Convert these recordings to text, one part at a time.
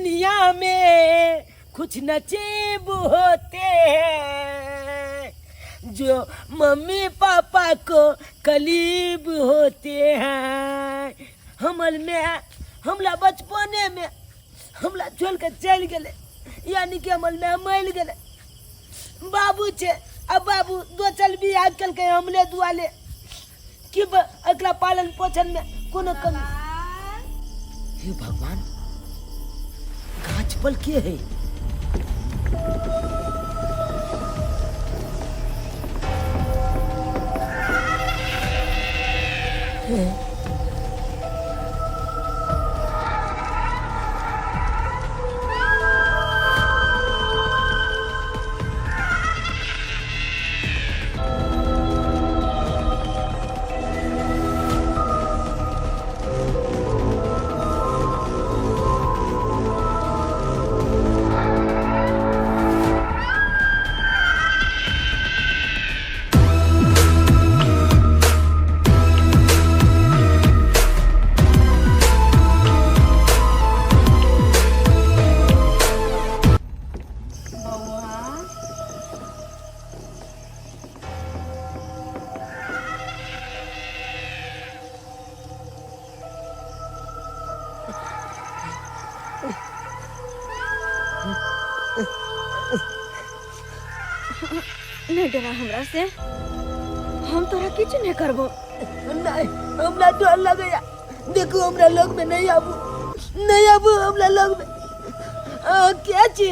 दुनिया में कुछ नसीब होते हैं जो मम्मी पापा को करीब होते हैं। हमर माय हमरा बचपने में हमरा छोड़ के चलि गेलै, यानी कि हमर माय मरि गेलै। बाबू छै, अब बाबू दोसर बियाह केलकै हमरे दुआरे कि एकरा पालन पोषण में कोनो कमी। हे भगवान, गाछ पर के है? बौआ नहीं डरा हमरा से, हम तोरा किछु नहीं करबो। नहीं, हमरा डर लगैया। देखू, हमरा लग में नहीं आबू, नहीं आबू हमरा लग में। क्या छी?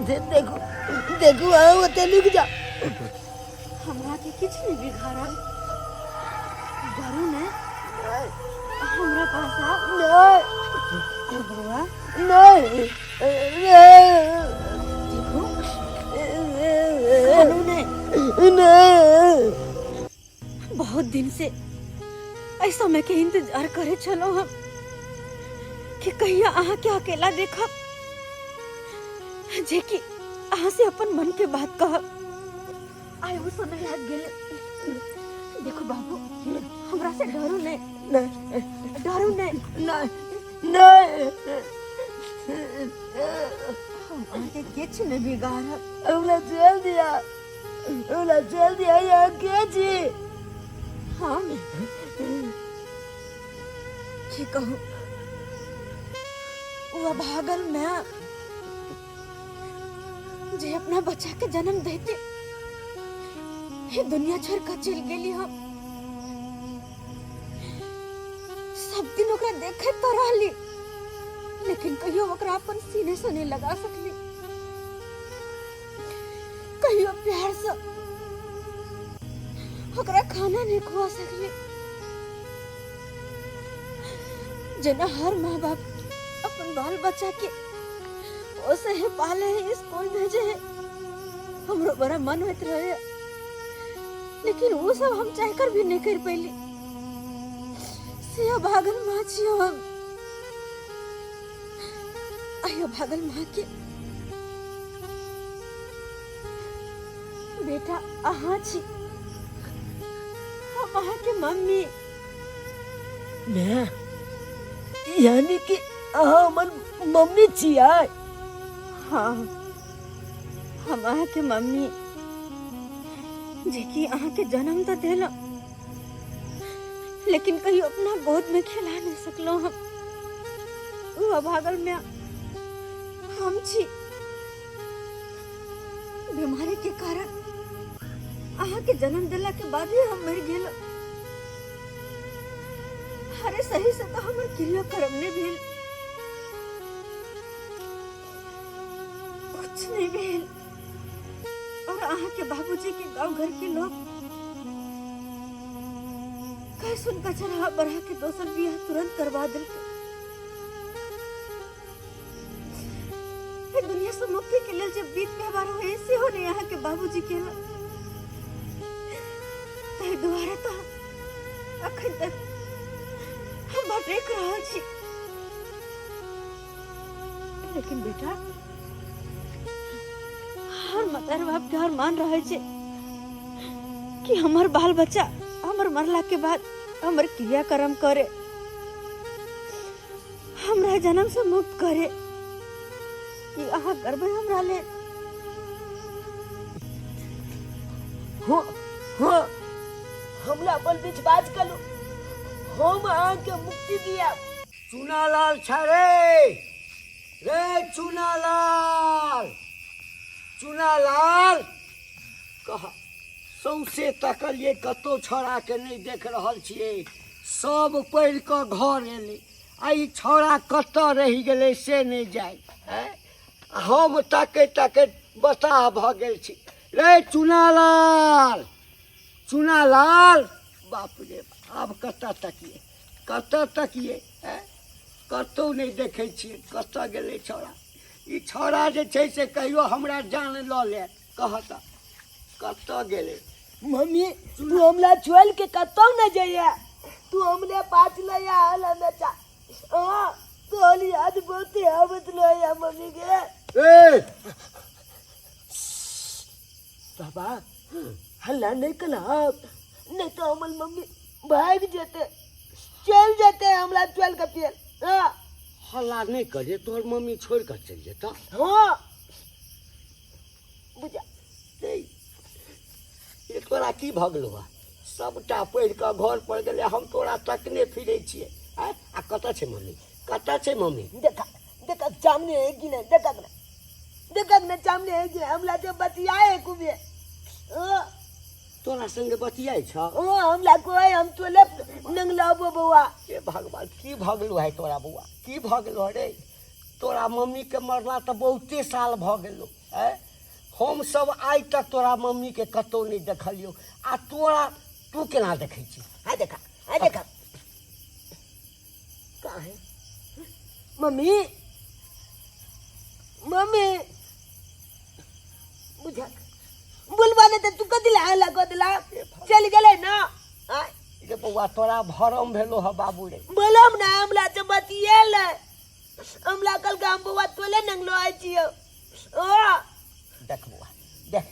देखू देखू, अहाँ ओतऽ रुकि जाउ। हमरा के किछु नहीं बिघारल, डरू ने, हमरा पास आओ। नहीं। बौआ। नहीं। देखो, कानू नहीं। नहीं। बहुत दिन से एहि समय के इंतजार करे छलहुँ हम कि कहिया अहाँ के अकेला देखब, जे कि अहाँ से अपन मन के बात कहब। आइ ओ समय आबि गेल। देखो बाबू, हमरा से डरू नहीं। नहीं। डरू नहीं। नहीं नहीं। हम अहाँके किछु नहि बिगाड़ब। हमरा चल दिया, हमरा चल दिया। यहाँ के छी? हम की कहू, ओ अभागल माय जे अपना बच्चा के जन्म देते ये दुनिया छोड़ कर चल गेली। हम सब दिन ओकरा देखैत तो रहली, लेकिन कहियो ओकरा अपन सीने से नहीं लगा सकली, कहियो प्यार से ओकरा खाना नहीं खुआ सकली। जेना हर माँ बाप अपन बाल बच्चा के पोसे है, पाले है, स्कूल भेजे है, हमरो बड़ा मन होइत रहे, लेकिन वो सब हम चाह कर भी नहीं कर पैली। से अभागल माँ छी हम। आयो भागल माँ के बेटा अहाँ छी, हम अहाँ के मम्मी। मैं यानी कि अहाँ हमर मम्मी छियै? हाँ, हम अहाँ के मम्मी, जे कि अहाँ के जन्म तो देलहुँ, लेकिन कहियो अपना गोद में खिला नहीं सकलहुँ हम। ओ अभागल में हम छी। बीमारी के कारण अहाँ के जन्म दिला के बाद ही हम मर गेल। अरे सही से तो हमर क्रियाक्रम नहीं भेल, कुछ नहीं भेल। और अहाँ के बाबूजी के गांव घर के लोग कह सुन कर चढ़ा बढ़ा के दोसर बियाह तुरंत करवा दिल। दुनिया से मुक्ति के लेल जब बीत व्यवहार होए सेहो नहीं अहाँ के बाबूजी के ताहि दुआरे तो अखन तक हम भटक रहल छी। लेकिन बेटा, हर मतार बाप के हर मान रहे छे कि हमर बाल बच्चा हमर मरला के बाद हमर क्रियाक्रम करे। हमरा एहि जन्म से मुक्त करे कि अहाँ करबै हमरा लेल? हो हो, हमरा पर विश्वास करू, हम अहाँके मुक्ति दिया। चुनालाल छै रे, रे चुनालाल, चुनालाल कह। सौंसे तकलियै, कतहु छौड़ाके नहि देख रहल छियै। सब पढ़ि कऽ घर एलै आ ई छौड़ा कतऽ रहि गेलै से नहि जाय। आँय, हम तकैत तकैत बताह भऽ गेल छी। रे चुनालाल, चुनालाल, बाप रे, आब कतऽ तकियै, कतऽ तकियै? आँय, कतहु नहि देखै छियै, कतऽ गेलै छौड़ा? ई छौड़ा जे छै से कहियो हमरा जान लऽ लेत। कह तऽ कतऽ गेलै? मम्मी, तू हमरा छोड़ के कतौ न जाइए, तू हमरे पास ले आल हमेशा। हाँ, तोहर याद बहुत आबत रहे मम्मी के। ए बाबा, हल्ला नहीं कला, नहीं तो हमर मम्मी भाग जेते, चल जेते हमरा चल के फिर। हाँ, हल्ला नहि करिए, तोहर मम्मी छोड़ि कऽ चलि जेतऽ? हाँ, बुझा ये तोरा की भऽ गेलौ हँ? सबटा पढ़ि कऽ घर पर गेलै, हम तोरा तकने फिरै छियै। आँय, आ कतऽ छै मम्मी, कतऽ छै मम्मी? देखा देखा, सामने है कि नहीं? देखा ना, देखा ना, सामने है कि नहीं? हमरा तो बतियाए खूबे। हाँ। तोरा संगे बतियाइ छ? हाँ, हमरा कोई हम तोले नंगलाबो बौआ। हे भगवान, की भऽ गेलौ है तोरा बौआ, की भऽ गेलौ रे? तोरा मम्मीके मरला तऽ बहुते साल भऽ गेलौ। आँय, हमसब आइ तक तोरा मम्मीके कतहु नहि देखलियौ, आ तोरा तू केना देखै छी? आ देखा, आ देखा, कहाँ है मम्मी? मम्मी, बुझा बोलबा ने तऽ तू कथी ला हल्ला कऽ देला? चलि गेलै ना? आँय रे बौआ, तोरा भरम भेलो ह बाबू रे। बोलम ना, हमरा से बतिएल। हमरा कल गाम बौआ तोले नंगलो आइ छियौ। ओ देख बौआ देख,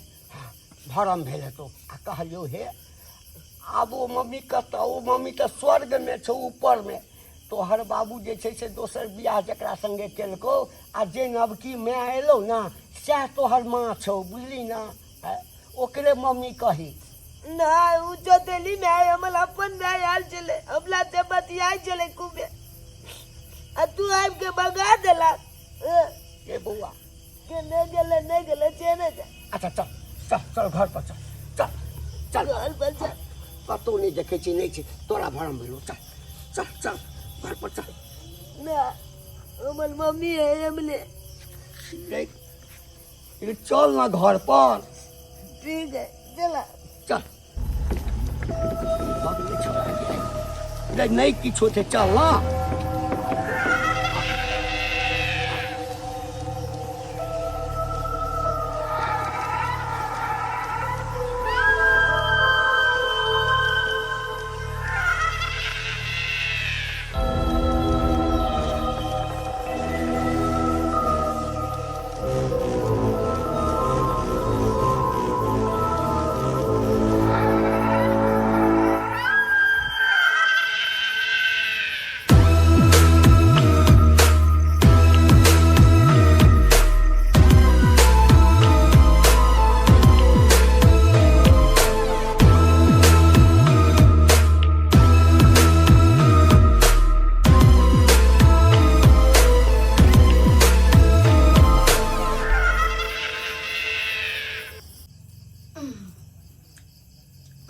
भरम भेल हेतौ। आ कहलियौ हे, आब ओ मम्मी कतऽ? ओ मम्मी तऽ स्वर्गमे छौ, ऊपरमे। तोहर बाबू जे छै से दोसर बियाह जकरा संगे केलकौ, आ जे नवकी माय एलौ ने, सएह तोहर माँ छौ, बुझली ने? ओकरे मम्मी कही। ना, उ चौतेली माय हमर अपन माय आयल छलै, हमरा से बतियाइ छलै खूबे, आ तू आबि के भगा देला। ए बौआ, के नहि गेलै, नहि गेलै से नहि जा। अच्छा चल चल चल, घर पर चल, चल चल घर पर चल। कतहु नहि देखै छी, नहि छै, तोरा भरम भेलौ। चल चल चल, घर पर चल। ना, हमर मम्मी है हमले। रे, चल ना घर पर। ठीक है, चला। चल। रे, नहि किछो छै, चल ना।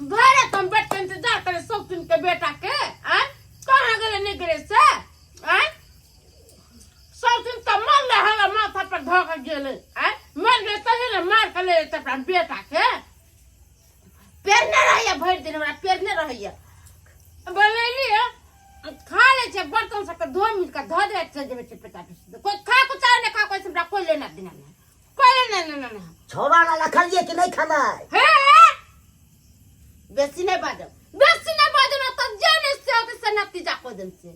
घरे तुम बैठ के इंतजार करे सब दिन के बेटा के। आय कहाँ गेले नहीं गेले से? आय सब दिन तो मर ले हला माथा पर धो के गेले। आय मर गए तभी ने मार के ले जेतै अपना बेटा के। पेरने रहैया भरि दिन, हमरा पेरने रहैया। बनैली है, खा ले छै बर्तन सबके धो मिल के धो दे चलि जेबै छै पेटा पीस। कोई खा को चाहे नहीं खा, कोई से हमरा कोई लेना देना नहीं, कोई लेना देना नहीं। छौड़ा ला रखलिए कि नहीं खाना? हे बेसी नहीं बाजब, बेसी नहीं बाजब ना तो जे नहीं से होते से नतीजा को देम से।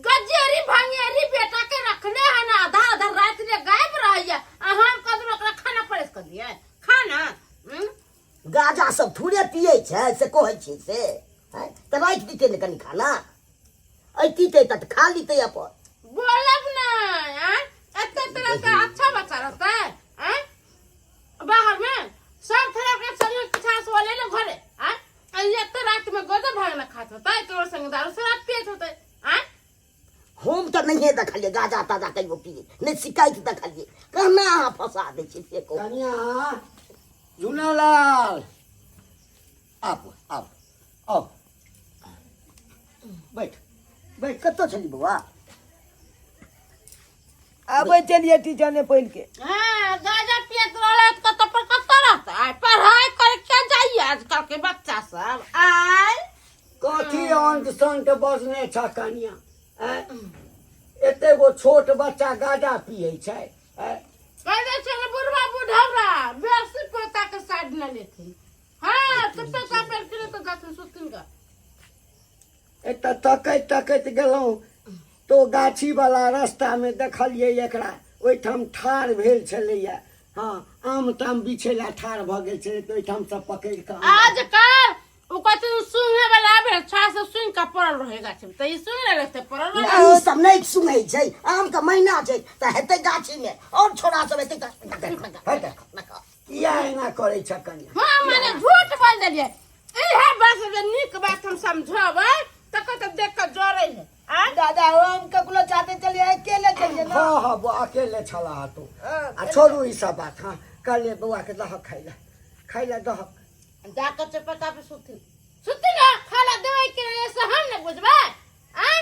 गजेरी भंगेरी बेटा के रखने है ना, आधा आधा रात ले गायब रहैया, आ हम कदम ओकरा खाना परेश कर दिए खाना। गाजा सब थोड़े पिए छै से कहै छी से हैं? तऽ राखि दितै ने कनि खाना, अइती तऽ खा लितै अपन। बोलब ना। हम तऽ नहिए देखलियै गाजा ताजा कहियो पिए नहि शिकायत देखलियै केना अहाँ फंसा दै छियै से कहू। कनिया झुनालाल आबू आबू आउ बैठ बैठ। कतऽ छली बौआ? आबै चलिए टीचर ने पढ़ के। हाँ, गाजा पियत रहले त कतऽ पर कतऽ रहतै? पढ़ाई करे के जाइए आजकल के बच्चा सब आय। कथी अंत संत बजने छ कनिया? आँय? एते गो छोट बच्चा गाजा पियै छै आँय? कह दे छै ने बुढ़वा बुढ़ौरा बेसी पोता के साइड न लेथिन। हाँ, चुपचाप पर के तो जाथिन सुतिन का। एतऽ तकैत तकैत गेलहुँ तो गाछी वाला रास्ता में देखलियै एकरा ओहिठाम ठाढ़ भेल छलैया। हाँ, आम ताम बिछै ला ठाढ़ भऽ गेल छलै तऽ ओहिठाम से पकड़ि कऽ आनलहुँ। आजकल ओ कहथिन सुंघे वाला आबे रहे, छाह से सुंघ के पड़ल रहे गाछ में, तऽ ई सुंघ लेलक तऽ पड़ल रहे। ई सब नहि सुनै छै, आम के महीना छै तऽ हेतै गाछी में और छोड़ा सब हेतै तऽ हेतै। किया एना करै छ कनिया? हाँ, माने झूठ बोल देलियै। इहे बात जे नीक बात हम समझबै तऽ कहतै देख कऽ जरै है। आँय? दादा हो, हम ककरो साथे चलिए अकेले चलिए ना। हाँ हाँ बौआ अकेले छला तू। हाँ, आ छोड़ू ई सब बात। हाँ कहलियै बौआ के दहक खाइ ला, खाइ ला दहक। जाकऽ चपटा पे सुथिन सुथिन ना, खाला देबै के नहीं से हम ने बुझबै। आँय?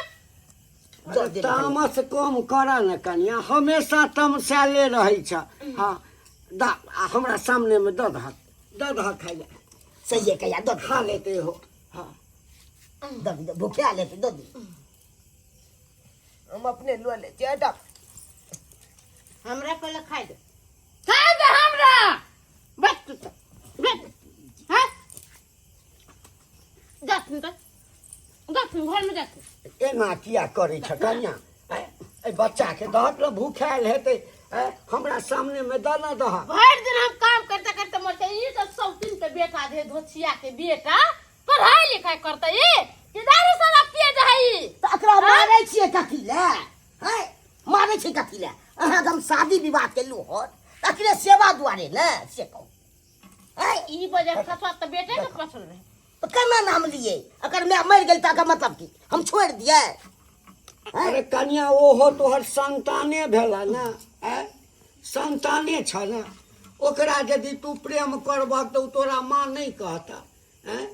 दऽ देबै। तामस कम कर ने कनिया, हमेशा तमसाले रहै छ। हाँ दा आ हमरा सामने में दऽ दहक, दऽ दहक खाइ ला। सही कहिया दऽ खा लेते हो। हाँ दऽ दे, भूखा लेते दऽ दे। हम अपने लो ले छियै, हटा। हमरा पहले खाइ दे, खाइ दे हमरा। बैठ तू तऽ बैठ। हाँ जाथिन तऽ जाथिन घर में जाथिन। एना किया करै छ कनिया? आँय, एहि बच्चा के दहक ने, भूखायल हेतै। आँय, हमरा सामने में दऽ ने दहक। भरि दिन हम काम करते करते मर छै। ई सब सौतीन के बेटा जे धोछिया के बेटा पढ़ाई लिखाई करते ई कि दारू शराब पिए जाइ। तऽ एकरा मारै छियै कथी लए? हैं, मारै छियै कथी लए? अहाँके हम शादी विवाह केलहुँ हन तऽ एकरे सेवा दुआरे ने, से कहू। हैं? ई बजर खसवा तऽ बेटे के पछल रहे। तऽ केना नाम लियै? अगर माय मरि गेल तऽ एकर मतलब की हम छोड़ि दियै? हैं? अरे कनिया ओहो तोहर संताने भेला ने। आँय, संताने छ ने, ओकरा यदि तू प्रेम करबहक तऽ ओ तोरा माँ नहि कहता। आँय?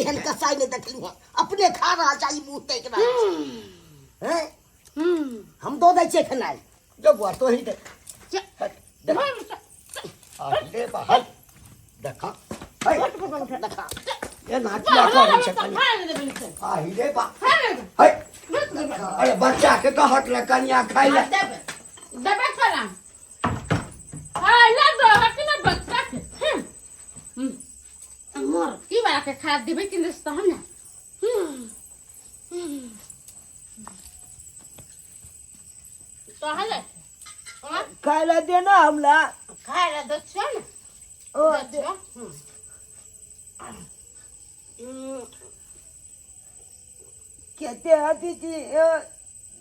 एहन कसाई नहि देखलहुँ हन, अपने खा रहल छै ई मुँह ताकि रहल छै। हैं? हम दऽ दै छियै खेनाइ। जो बुआ तोही दे। हट, देख। अरे बा, हट। देखा। हट। देखा। एना किया करै छै कनिया? आहि रे बा। हट। अरे बच्चा के दहक ले कनिया खाइ ले। देबै खाना खाय ले दहक ने बच्चा के। मर की वाला के खा देबै कि नहि तहन ने। तहन खाय ला देना हमरा। खाय ला दै छियौ ने। ओ, दै छियौ। कहते हाथी जी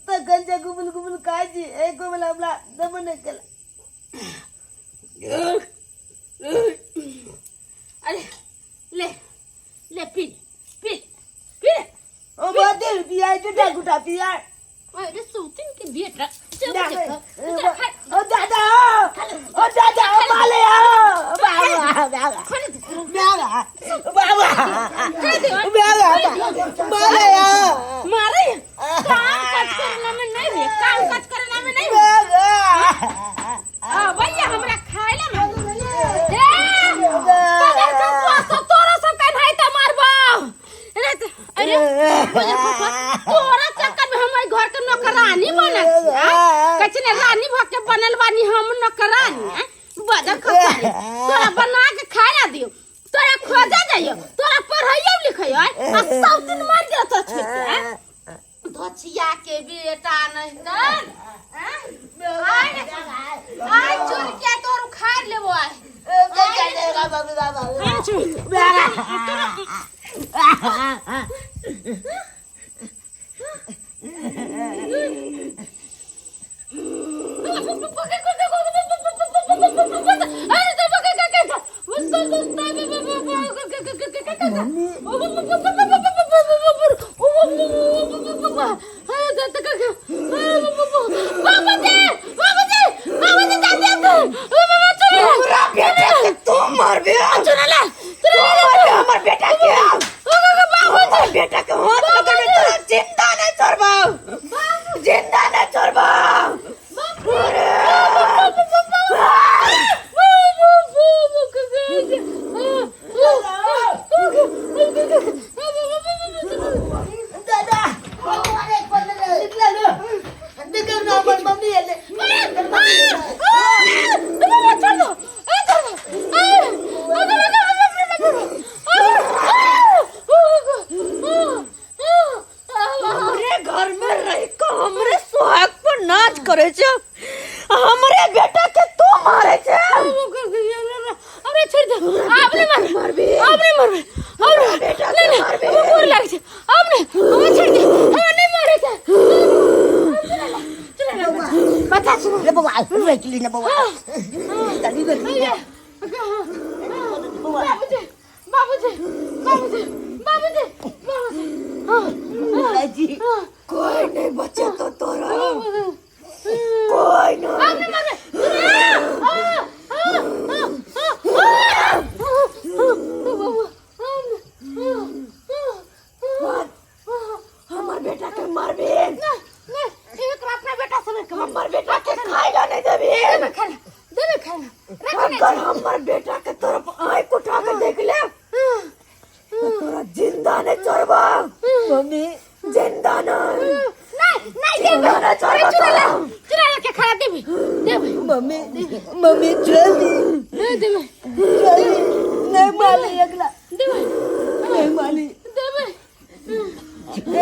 तखन जे गुबुल गुबुल खाइ छी एको बेला हमरा देबो नहि केला। अरे ले ले पी पी पी। ओ बदल पिया टूटा गुटा पिया। अरे सूतिन के बेटा चल ना, चल ओ दादा ओ दादा ओ माले आओ बाबा बाबा बाबा बाबा बाबा माले आओ। मारे काम काज करना में नहीं है, काम काज करना में नहीं है। बाबा आ भैया हमरा खाय ला मांगे। ए बजर खसुआ सब तोरा सब के भाई त मारबो। अरे अरे बजर खसुआ तोरा चक्कर में हम घर के नौकरानी बनल छी। कहै छै ने रानी भ के बनल बानी हम नौकरानी। आँ? बजर खसुआ रे, तोरा बना के खाय ला दियो, तोरा खोजा जाइयो, तोरा पढ़ाइयो लिखाइयो आ सब दिन मर गेल तोरा छोड़ के। आँ? धोछिया के बेटा नहीं तर। आय चुन के तोर उखाड़ लेबो आय। आय चुन। नाच करे छै हमरे बेटा के तू मारे छै। अरे छोड़ दे, आब नहीं मारबे, मारबी। आब नहीं मारबे, आब नहीं। बेटा नहीं के नहीं मारबे। हमरा गोर लागै छै, आब नहीं, हमरा छोड़ दे, हमरा नहीं मारे छै। चला ना बच्चा, चला। रे बौआ, रोकि ली ने बौआ, तनी रोकि ली ने। बाबूजी, बाबूजी, बाबूजी, बाबूजी, बाबूजी, हाँ। जी। कोई नहीं बचे तो तोरा, कोई नहीं। आब नहीं मारबे। हमर बेटा के मारबी? नहीं, एकरा अपना बेटा समझ के हमर बेटा के खाइ ला नहीं देबी? देबे खाना, देबे खाना। अगर हमर बेटा के तरफ आँख उठा के देख ले तो तोरा जिंदा नहीं छोड़बा। मम्मी। जिंदा नहीं। नहीं नहीं, देबे। जिंदा नहीं छोड़बा तोरा। चुरा के खाना देबे, देबे। मम्मी, मम्मी, जल्दी। नहीं देबे। जल्दी, नहीं माली अगला। देबे। नहीं माली। देबे।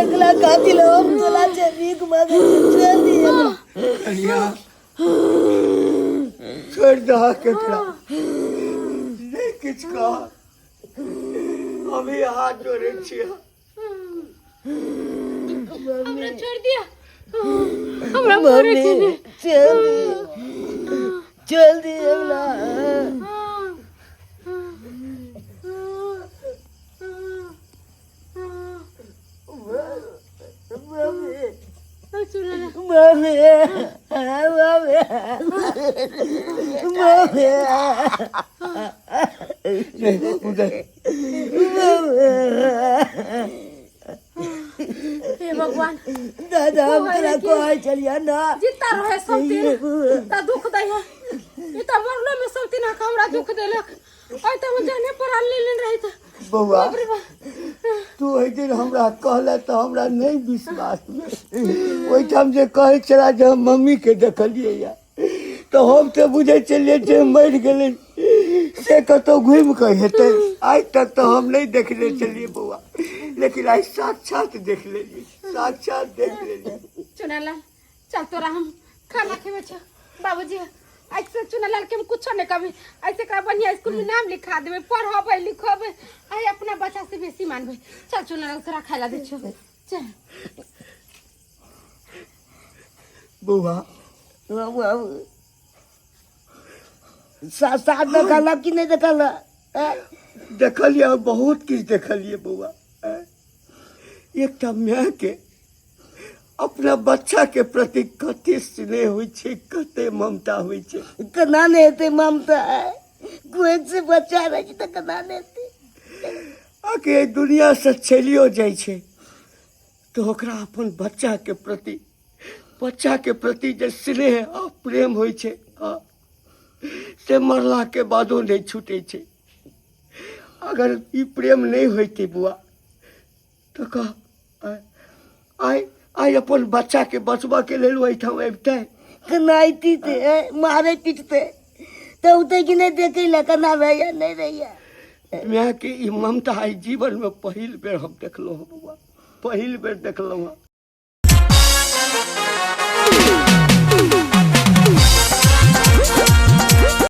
एकला कातिल हम तोला छै, भीख मांगे छै, जल्दी एकला। कनिया, छोड़ि दहक एकरा, नहि किछु कह, अभी हाथ जोड़ै छियै। हमरा छोड़ दिया, हमरा मरे के मम्मी नहीं। जल्दी, जल्दी अगला। Mummy, mummy, mummy, mummy. नहि बाबू, नहि। हे भगवान। दादा, हम तोरा कहै छलियै ना। जितना रहे सब दिन त दुख दै है, ई त मरलो में सब दिन हमरा दुख देलक। आइ त हम जाने पर लेने रही त बौआ। बाप रे बाप। तू ओहि दिन हमरा कहले तऽ हमरा नहि विश्वास भेल। ओहिठाम जे कहै छला जे हम मम्मीके देखलियै या, तऽ हम तऽ बुझै छलियै जे मरि गेलै से कतहु घुमि कऽ हेतै। आइ तक तऽ हम नहि देखने छलियै बौआ, लेकिन आइ साक्षात देख लेलियै, साक्षात देख लेलियै। चुनालाल, चल, तोरा हम खाना खेबै छौ। बाबूजी, आज से चुनालाल के हम कुछो नहीं कभी। ऐसे एकरा बढ़िया स्कूल में नाम लिखा देबै, पढ़ेबै लिखेबै, आइ अपना बच्चा से बेसी मानबै। चल चुनालाल, तोरा खाय ला दै छौ, चल। बौआ। बाबू, साथ देखल कि नहि देखल? देखलियै, हम बहुत किछु देखलियै बौआ। एकटा मायके अपना बच्चा के प्रति कते स्नेह होइ छै, कते ममता होइ छै। केना नहि हेतै ममता? कोइ से बच्चा रहै छै तऽ केना नहि हेतै? आके एहि दुनिया से चलियो जाइ छै तऽ ओकरा अपन बच्चा के प्रति, बच्चा के प्रति जे स्नेह आ प्रेम होइ छै आ से मरला के बादो नहि छूटै छै। अगर ई प्रेम नहि होइतै बुआ, तऽ कह, आइ आइ अपन बच्चा के बचबऽ के लेल ओहिठाम अबितै? केना अयती? मारै पीटतै तऽ औतै कि नहि देखै लए, केना रहैया नहि रहैया? माय के ई ममता एहि जीवन में पहिल बेर हम देखलहुँ हँ बौआ, पहिल बेर देखलहुँ हँ।